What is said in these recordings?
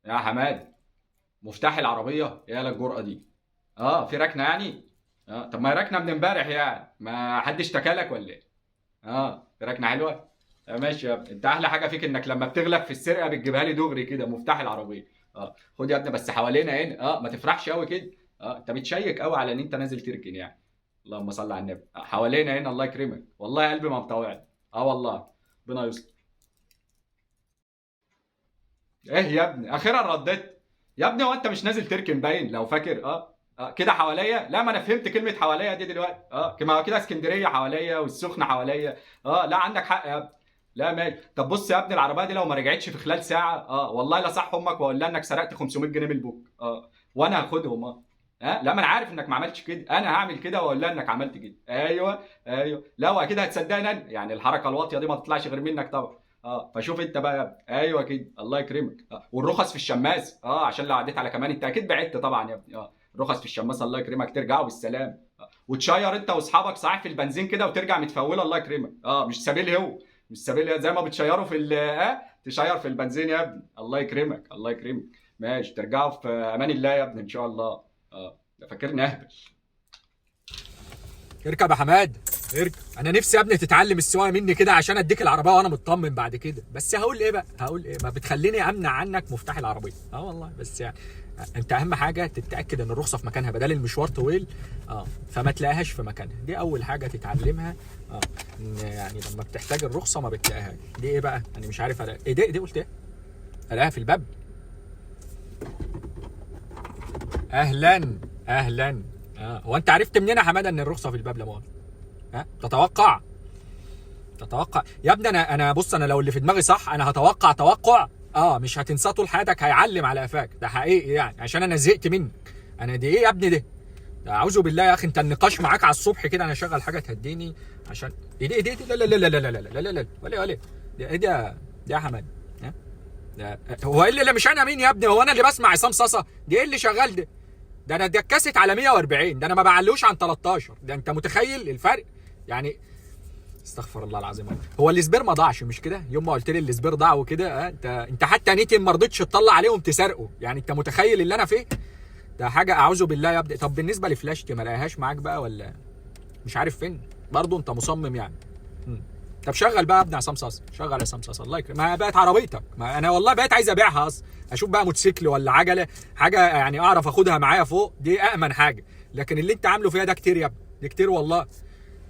يا حماد، مفتاح العربية؟ يا للجرأه دي. اه في ركنه يعني؟ اه طب ما هي ركنه من امبارح يعني، ما حدش اشتكى لك ولا ايه؟ اه في ركنه حلوة. ماشي يا ابني، انت احلى حاجة فيك انك لما بتغلب في السرقة بتجيبها لي دغري كده مفتاح العربية. خد يا ابني بس حوالينا هنا. ما تفرحش قوي كده. انت بتشيك قوي على ان انت نازل تركن يعني. اللهم صل على النبي. حوالينا هنا الله يكرمك، والله قلبي ما مطوعني. والله ربنا يستر. ايه يا ابني اخيرا رديت يا ابني؟ هو انت مش نازل تركن باين لو فاكر؟ كده حواليا؟ لا ما انا فهمت كلمة حواليا دي دلوقتي. كما كده اسكندرية حواليا والسخنه حواليا. لا عندك حق يا ابني. لا ماشي. طب بص يا ابني، العربية دي لو ما رجعتش في خلال ساعة والله لا صح امك واقول لها انك سرقت 500 جنيه من البوك. وانا هاخدهم. لا ما انا عارف انك ما عملتش كده، انا هعمل كده واقول لها انك عملت كده. ايوه ايوه، لا واكيد هتصدقني انا يعني، الحركة الواطيه دي ما تطلعش غير منك طبعا. فشوف انت بقى يا ابني. ايوه كده الله يكرمك. والرخص في الشماس، عشان لو عديت على كمان انت اكيد بعدت طبعا يا ابني. الرخص في الشماس الله يكرمك، ترجعوا بالسلام. وتشير انت واصحابك صحيح في البنزين كده وترجع متفوله الله يكرمك. مش سبيل هو، مش سبيل زي ما بتشيروا في تشير في البنزين يا ابني الله يكرمك الله يكرمك. ماشي، ترجعوا في امان الله يا ابني ان شاء الله. ده فاكرني اهبل. اركب يا حماد اركب. انا نفسي يا ابني تتعلم السواقة مني كده عشان اديك العربية وانا مطمن بعد كده. بس هقول ايه بقى، هقول ايه، ما بتخليني امنع عنك مفتاح العربية. والله بس يعني انت اهم حاجة تتاكد ان الرخصة في مكانها بدل المشوار طويل. فما تلاقيهاش في مكانها، دي اول حاجة تتعلمها. ان يعني لما بتحتاج الرخصة ما بتلاقيهاش. دي ايه بقى؟ انا مش عارف الاقي ايه. دي قلت ايه؟ الاقيها في الباب. اهلا اهلا. هو انت عرفت منين يا حمادة ان الرخصة في الباب؟ لا مؤاخذة. ها تتوقع؟ تتوقع يا ابني؟ انا بص، انا لو اللي في دماغي صح انا هتوقع توقع مش هتنساه طول حياتك، هيعلم على قفاك ده حقيقي يعني، عشان انا زهقت منك. انا دي ايه يا ابني ده؟ ده اعوذ بالله يا اخي، انت النقاش معاك على الصبح كده. انا شغل حاجة تهديني عشان ايه ده؟ ايه ده؟ لا لا لا لا لا لا لا لا لا ولا ولا ده ايه ده؟ ده يا حماد ها؟ ده هو ايه اللي مش انا مين يا ابني؟ هو انا اللي بسمع عصام صاصا؟ دي ايه اللي شغال ده؟ ده انا اتكست على 140، ده انا ما بعلوش عن 13. ده انت متخيل الفرق يعني؟ استغفر الله العظيم. هو ال spare ما ضاعش مش كده؟ يوم ما قلت لي ال spare ضاع وكده انت حتى نيتي ما رضيتش تطلع عليهم تسرقه يعني. انت متخيل اللي انا فيه ده؟ حاجة اعوذ بالله يا ابني. طب بالنسبة لفلاشتي ما لاقيهاش معاك بقى ولا مش عارف فين؟ برضه انت مصمم يعني. طب شغل بقى يا ابني عصام صاصا، شغل عصام صاصا الله يكرمك. ما بقت عربيتك، ما انا والله بقيت عايز ابيعها اصلا، اشوف بقى موتوسيكل ولا عجله حاجة يعني اعرف اخدها معايا فوق، دي امن حاجة. لكن اللي انت عامله فيها ده كتير يا ابني، دي كتير والله،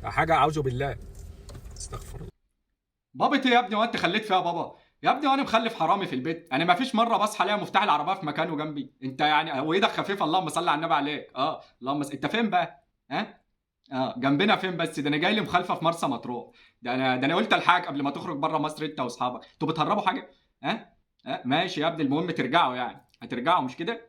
حاجة اعوذ بالله استغفر الله. بابتي يا ابني، وانت خليت فيها بابا يا ابني؟ وانا مخلف حرامي في البيت؟ انا ما فيش مرة بصحى الاقي مفتاح العربية في مكانه جنبي. انت يعني وايدك خفيفة اللهم صل على النبي عليك. اللهم انت فين بقى؟ ها؟ جنبنا فين بس؟ ده انا جاي لي مخالفة في مرسى مطروح. ده انا قلت الحاج قبل ما تخرج بره مصر انت واصحابك. انتوا بتهربوا حاجة؟ ها؟ ماشي يا ابني، المهم ترجعوا يعني، هترجعوا مش كده؟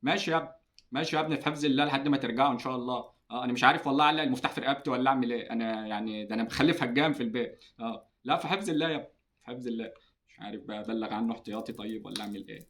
ماشي يا ابني، ماشي يا ابني، في حفظ الله لحد ما ترجعوا ان شاء الله. انا مش عارف والله اعلق المفتاح في رقبتي ولا اعمل ايه انا يعني، ده انا مخلف هجام في البيت. لا في حفظ الله يا ابني، في حفظ الله. مش عارف بقى ابلغ عنه احتياطي طيب ولا اعمل ايه.